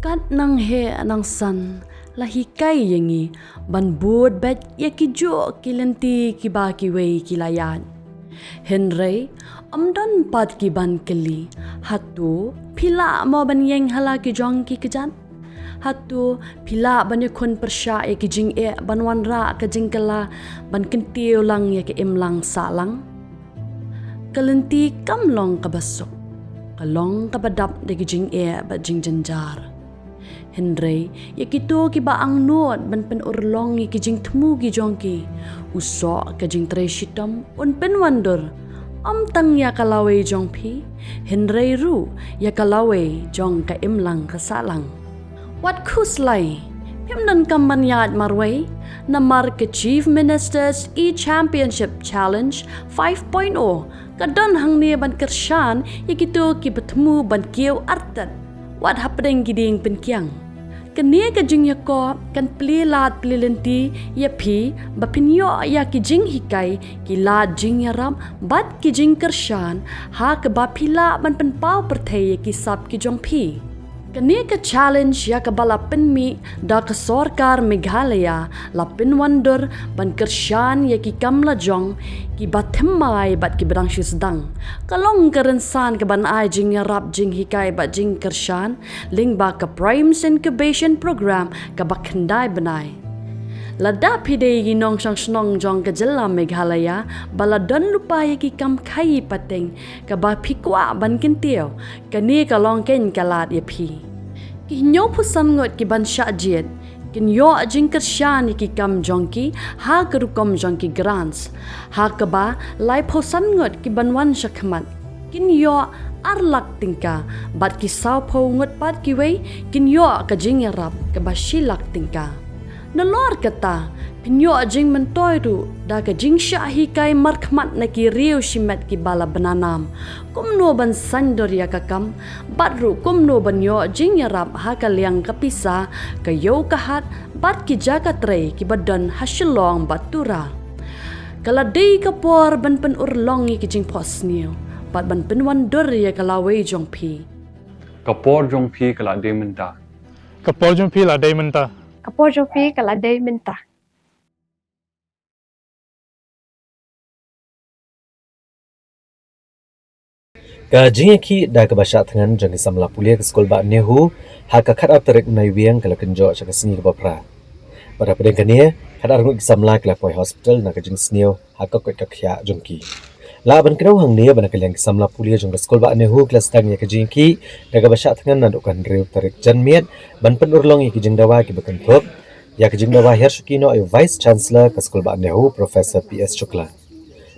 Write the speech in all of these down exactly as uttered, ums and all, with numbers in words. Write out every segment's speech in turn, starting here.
Kat nang heh nang san la hikai ïa ngi ban bud beit ïa kijuh ki lynti kiba kiwei ki la ïaid. Hynrei ym don pat ki ban kylli, hato phi lah mo ban ïeng ha la ki jong ki kjat? Hato phi lah ban ïakhun pyrshah ïa ki jingeh ban wanrah ka jingkylla ban kyntiew lang ïa ka imlang sahlang? Ka lynti kam long kaba suk, ka long kaba dap da ki jingeh bad jingjynjar. Hynrei ïa kito kiba angnud ban pynurlong ïa ki jingthmu ki jong ki, u soh ka jingtrei shitom un pynwandur, ym tang ïa ka lawei jong phi, hynrei ruh ïa ka lawei jong ka imlang ka sahlang. Wat khuslai, phim donkam ban ïaid marwei, namar ka Chief Minister's E-Championship Challenge five point oh ka don hangne ban kyrshan ïa kito kiba thmu ban kiew artat wat hapdeng ki dieng pynkiang. Kane ka jingïakop kan plie lad plie lynti ïa phi ba phin ïoh ïa ki jinghikai, ki lad jingïarap bad ki jingkyrshan ha kaba phi lah ban pynpaw pyrthei ïa ki sap ki jong phi. Kane ka challenge ïa kaba la pynmih da ka sorkar Meghalaya la pynwandur ban kyrshan ïa ki kam la jong kiba thymmai bad kiba dang shu sdang. Ka long ka rynsan kaban ai jingïarap jinghikai bad jingkyrshan lyngba ka PRIME's Incubation Programme kaba khyndai bnai. Lada phi dei ki nongshong shnong jong ka jylla Meghalaya ba la don lypa ïa ki kam khaïi pateng kaba phi kwah ban kyntiew, kane ka long keiñ ka lad ïa phi. Ki hynñiewphew san ngut kiban shah jied kin ïoh jingkyrshan ïa ki kam jong ki ha ka rukom jong ki grants, ha kaba laiphew san ngut kiban wan shakhmat kin ïoh ar lak tyngka, bad ki sawphew ngut pat kiwei kin ïoh ka jingïarap kaba shi lak tyngka. Nalor kata, phin ïoh jingmyntoi ruh da ka jingshah hikai markhmat na ki riew shimet kiba la bna nam, kumno ban saiñdur ïa ka kam, bad ruh kumno ban ïoh jingïarap ha ka liang ka pisa, ka ïew ka hat bad ki jaka trei kiba don ha Shillong bad Tura. Ka la dei ka por ban pynurlong ïa ki jingphohsniew bad ban pynwandur ïa ka lawei jong phi. Ka por jong phi ka la dei mynta. Ka por jong phi la dei mynta. Ka por jong phi ka la dei mynta. Ka jingïakhih da kaba shah thngan jong ki samla pule ka skul Bah Nehu ha ka khatar tarik u Naiwieng ka la kynjoh sha ka sngi kaba phra. Bad hapdeng kane, khatar ngut ki samla ki la poi hospital na ka jingsniew ha ka koit ka khiah jong ki. Lah ban kdew hangne ba na ka liang ki samla pule jong ka skul Bah Nehu ki la sdang ïa ka jingïakhih da kaba shah thngan naduh ka hynriew tarik janmiet ban pynurlong ïa ki jingdawa kiba kynthup ïa ka jingdawa hiar shuki noh ïa u Vice Chancellor ka skul Bah Nehu, Professor P S Shukla.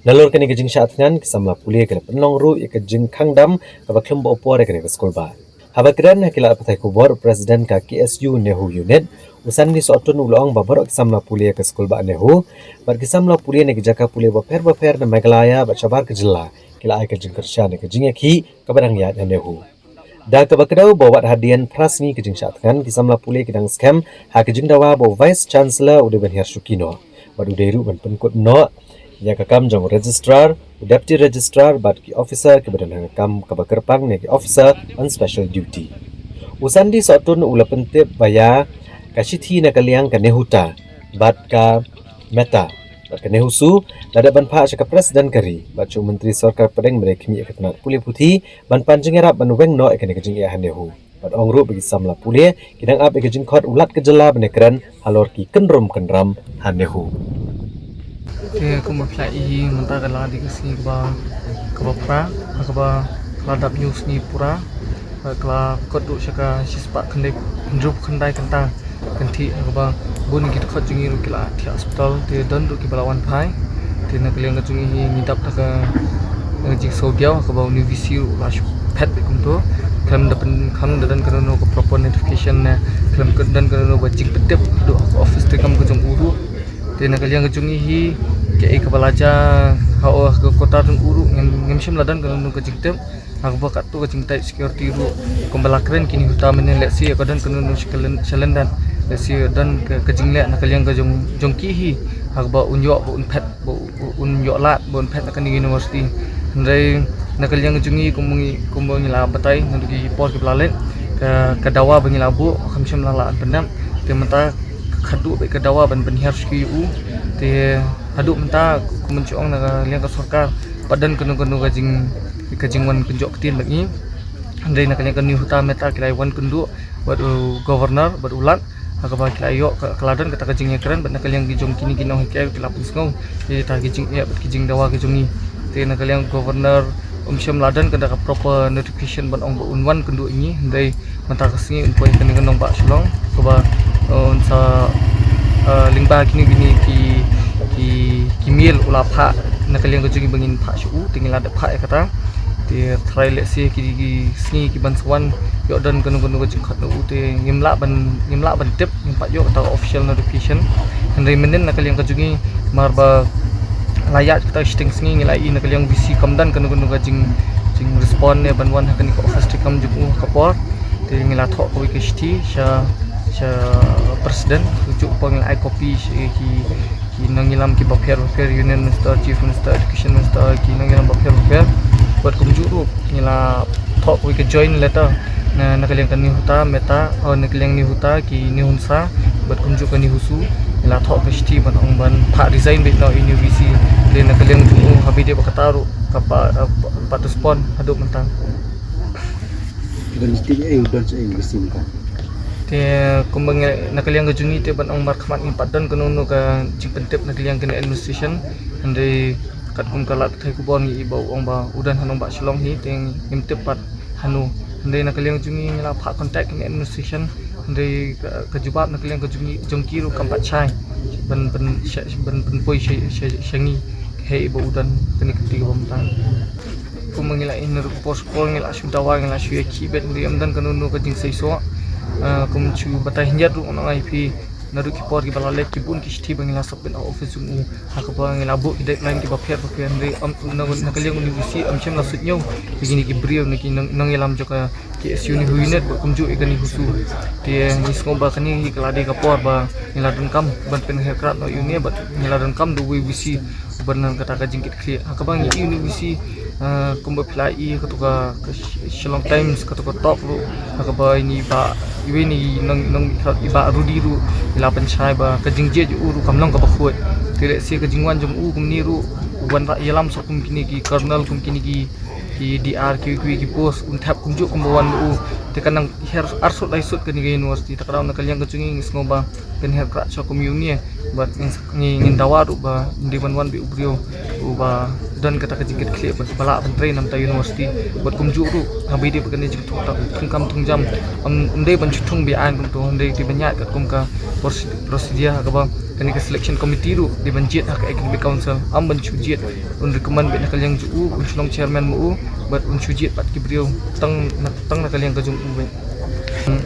Nalor kane ka jingshah thngan, ki samla pule ki la pynlong ruh ïa ka jingkhang dam kaba khlem ba u por ïa kane ka skul bah. Haba kren ha ki lad pathai khubor, u President ka K S U Nehu Unit, u Sandy Sohtun, u la ong ba baroh ki samla pule ka skul Bah Nehu bad ki samla pule na ki jaka pule bapher bapher na Meghalaya bad shabar ka jylla ki la ai ka jingkyrshan ïa ka jingïakhih kaba dang ïaid ha Nehu. Da kaba kdew ba wat hadien phra sngi ka jingshah thngan, ki samla pule ki dang skhem ha ka jingdawa ba u Vice Chancellor u dei ban hiar shuki noh bad u dei ruh ban pynkut noh ïa ka kam jong u Registrar, u Deputy Registrar bad ki officer kiba don ha ka kam kaba kyrpang ne ki officer on special duty. U Sandy Sohtun u la pyntip ba ïa ka shithi na ka liang ka NEHUTA bad ka MEHTA bad ka NEHUSU la dep ban phah sha ka President ka ri bad sha u Myntri Sorkar Pdeng ba dei khmih ïa ka tnat pule puthi ban pan jingïarap ban weng noh ïa kane ka jingeh ha Nehu. Bad ong ruh ba ki samla pule ki dang ap ïa ka jingkhot u Lat ka jylla ban ïakren halor ki kynrum kynram ha Nehu. Te kumba phi la ïohi mynta ka la dei ka sngi kaba, kaba phra, ha kaba ka la dap hynñiew sngi pura, ka la kot ruh sha ka shispah khyndai, hynriewphew khyndai kynta kynthih, ha kaba bun ki dkhot jong ngi ruh ki la thiah hospital, te don ruh kiba la wan phai. Te na ka liang ka jong ngi hi ngi dap da ka, eh, jingsngewdiaw, ha kaba une u V C ruh la shu phet beit kumto. Khlem da pyn, khlem da don kano kano ka proper notification ne khlem da don kano kano ka jingpyntip haduh ha ka office treikam ka jong u ruh. Te na ka liang ka jong ngi hi, kaei kaba la jia ha, oh, ka kota jong u ruh, ngim, ngim shym la don kano kano ka jingtip. Ha kaba katto ka jingtight security ruh, kumba la kren ki NEHUTA mynne, lehse ka don kano kano sha lyndet, lehse don ka, ka jingleh na ka liang ka jong, jong ki hi, ha kaba un ïoh ba un phet, ba u-, un ïoh lad ba un phet na kane ka university. Hynrei na ka liang ka jong ngi, kumba ngi, kumba ngi la batai naduh ki por kiba la leit, Ka dawa ba ngi la buh kam shym la lah ban pyndep. Te mynta khadduh bad ka dawa ban pynhiar shuki ïa u. Te haduh mynta kumba ngi ong na ka liang ka sorkar pat don kano kano ka jing ka jingwan kynjoh ktien bad ngi. Hynrei na ka liang ka NEHUTA MeHTA ki la wan kynduh bad u governor bad u Lat ha kaba ki la ïoh ka, ka la don kata ka jingïakren bad na ka liang ki jong kine ki nonghikai ki la pynsngew ïa kita ki jingeh bad ki jingdawa ki jong ngi. Te na ka liang governor um shym la don kata ka proper notification ban ong ba un wan kynduh ïa ngi, hynrei mynta ka sngi un poi kane ka nongbah Shillong kaba, uh, un sa, uh, lyngba kine kine ki ki ki mail u la phah na ka liang ka jong ngi ba ngin phah sha u, te ngi la dep phah ïa kata. Te tharai lehse ki, ki sngi ki ban sa wan ïoh don kano kano ka jingkhot na u, te ngim lah ban, ngim lah ban tip, ngim pat ïoh kata official notification. Hynrei mynnin na ka liang ka jong ngi namar ba la ïaid kata shiteng sngi ngi la ïohi na ka liang VC kam don kano kano ka jing, jing respond ne ban wan ha kane ka office treikam jong u ha ka por. Te ngi la thoh kawei ka shithi sha, sha president, kajuh pat ngi la ai copy sha ki ki nongïalam kiba pher bapher, Union Minister, Chief Minister, Education Minister, ki nongïalam bapher bapher. Bad kumjuh ruh ngi la thoh kawei ka joint letter na, na ka liang ka NEHUTA MeHTA, oh, na ka liang NEHUTA ki NEHUNSA bad kumjuh ka NEHUSU. Ngi la thoh ka shithi ban ong ban phah resign beit noh ïa une u VC. Te na ka liang jong u haba ïadei bad kata ruh ka pa, eh, pa, pat respond haduh mynta. Don shithi eh don shithi eh VC mynta. Te kumba ngi, na ka liang ka jong ngi te ban ong markhmat ngim pat don kano kano ka jingpyntip na ka liang kane administration. Hynrei katkum ka lad pathai khubor ngi ïohi ba u ong ba u don ha nongbah Shillong hi, te ngim tip pat hano. Hynrei na ka liang jong ngi ngi la phah contact kane administration, hynrei ka, ka jubab na ka liang ka jong ngi, jong ki ruh kam pat shai ban, ban sha, ban pynpoi sha, sha, sha ngi hei ba u don kane ka kti kaba mynta. Kumba ngi la ïohi naduh ka por sha ka por ngi la shu dawa, ngi la shu ïakhih beit, hynrei ym don kano kano ka jingseisoh. Ah, kum shu batai hynñiat ruh ngan ong ïa phi, naduh ki por kiba la leit ki bun ki shithi ba ngi la submit ha office jong u, ha kaba ngi la buh ki deadline kiba pher bapher, hynrei ym, na, na ka liang une u VC ym shym la suidñiew ïa kine ki briew ne ki nong, nongïalam jong ka KSU NEHU unit bad kumjuh ïa ka NEHUSU. Te ngi sngew ba kane hi ka la dei ka por ba ngi la donkam ban pynhiar krad noh ïa une bad ngi la donkam da uwei u VC ban don kata ka jingkitkhlieh. Ha kaba ngi ïohi une u VC, eh, kumba phi la ïohi kato ka, ka Sh-, Shillong Times, kato ka talk ruh, ha kaba ine i bah, iwei ine i nong, nong, i bah Rudi ruh i la pynshai ba ka jingjied jong u ruh kam long kaba khuid. Te lehse ka jingwan jong u kumne ruh, u wan ïalam sha kum kine ki colonel, kum kine ki, ki DR, ki, ki, ki post, un thep kumjuh kumba wan u. Te kan nang hiar arsut laisut kane ka university. Te ka daw na ka liang ka jong ngi ngi sngew ba pynhiar krad sha kum ïa une bad ngi, ngi, ngin dawa ruh ba ym dei ban wan beit u briew uba don kata ka jingkitkhlieh bad ba lah ban trei na bynta university. Bad kumjuh ruh haba ïadei bad kane jingthung, thungkam thungjam, ym, ym dei ban shu thung beit aiñ kumto, hynrei dei ban ïaid katkum ka proce-, procedure ha kaba kane ka selection committee ruh dei ban jied ha ka academic council, ym ban shu jied. Un recommend beit na ka liang jong u, un shu long chairman ma u bad un shu jied pat ki briew tang na, tang na ka liang ka jong u beit.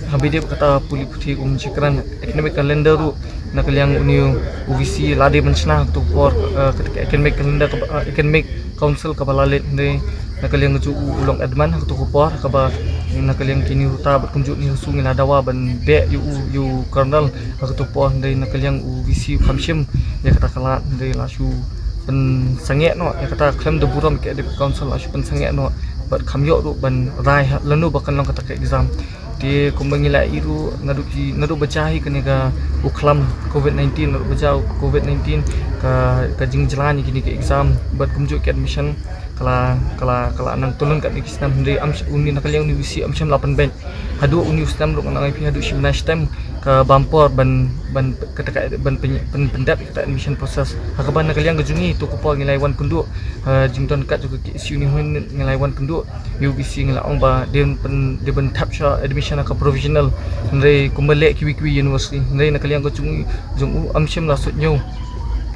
Haba ïadei bad kata pule puthi kum shakran, academic calendar ruh na ka liang une u VC la dei ban shna ha kato ka por, eh, kata ka academic calendar kaba, eh, academic council kaba la leit, hynrei na ka liang jong u, u long admin ha kato ka por, kaba na ka liang ki NEHUTA bad kumjuh NEHUSU ngi la dawa ban beh ïa u, ïa u colonel ha kato ka por, hynrei na ka liang u VC u kham shim ïa kata ka lad, hynrei la shu pynsangeh noh ïa kata, khlem da burom ïa ka academic council, la shu pynsangeh noh bad kham ïoh ruh ban rai ha lano ba kan long kata ka exam. Te kumba ngi la ïohi ruh naduh ki, naduh ba jia hi kane ka, u khlam covid nineteen, naduh ba jia u covid nineteen, ka, ka jingjlan ïa kine ki exam bad kumjuh ki admission ka la, ka la, ka la nang tylli katne ki snem, hynrei ym sh-, une na ka liang une u VC ym shym la pynbeit. Haduh une u snem ruh ngan ong ïa phi, haduh shi bnai shi tem ka bam por ban, ban, kata ka, ban pyn-, pyn-, pyndep ïa kata admission process. Ha kaba na ka liang ka jong ngi to ka por ngi la wan kynduh, ha jingdon kat jong ka KSU NEHU ngi la wan kynduh ïa u VC, ngi la ong ba dei ban pyn-, dei ban thep sha admission ha ka provisional. Hynrei kumba leh kiwei kiwei university, hynrei na ka liang ka jong, jong u ym shym la suidñiew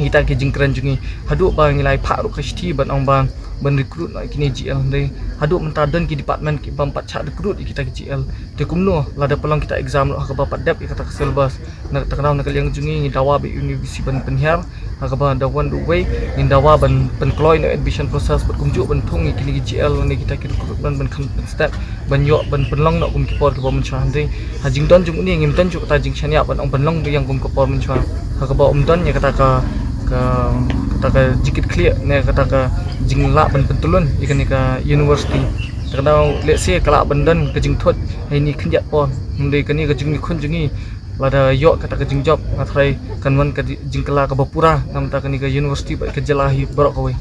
ïa kita ki jingkren jong ngi. Haduh ba ngi la phah ruh ka shithi ban ong ba ban recruit noh ïa kine GL, hynrei haduh mynta don ki department ki bym pat shah recruit ïa kita ki GL. Te kumno lada pynlong kita exam ruh ha kaba pat dep ïa kata ka syllabus? Na kata ka daw na ka liang jong ngi ngi dawa beit ïa une u VC ban pynhiar, ha kaba da wan da uwei ngin dawa ban pynkloi noh admission process bad kumjuh ban thung ïa kine ki GL ne kita ki recruitment ban kham pynstet ban ïoh ban pynlong noh kum ki por kiba mynshuwa, hynrei ha jingdon jong une ngim don shuh kata jingshaniah ban ong ban long biang kum ka por mynshuwa. Ha kaba ym don ïa kata ka, ka, kata ka jingkitkhlieh ne kata ka jinglah ban pyntyllun ïa kane ka university. Ka daw lehse ka lah ban don ka jingthut ha ini khyndiat por. Hynrei kane ka jingïakhun jong ngi, lada ïoh kata ka jingjop, nga tharai kan wan ka di-, jingkylla kaba pura na bynta kane ka university bad ka jylla hi baroh kawei.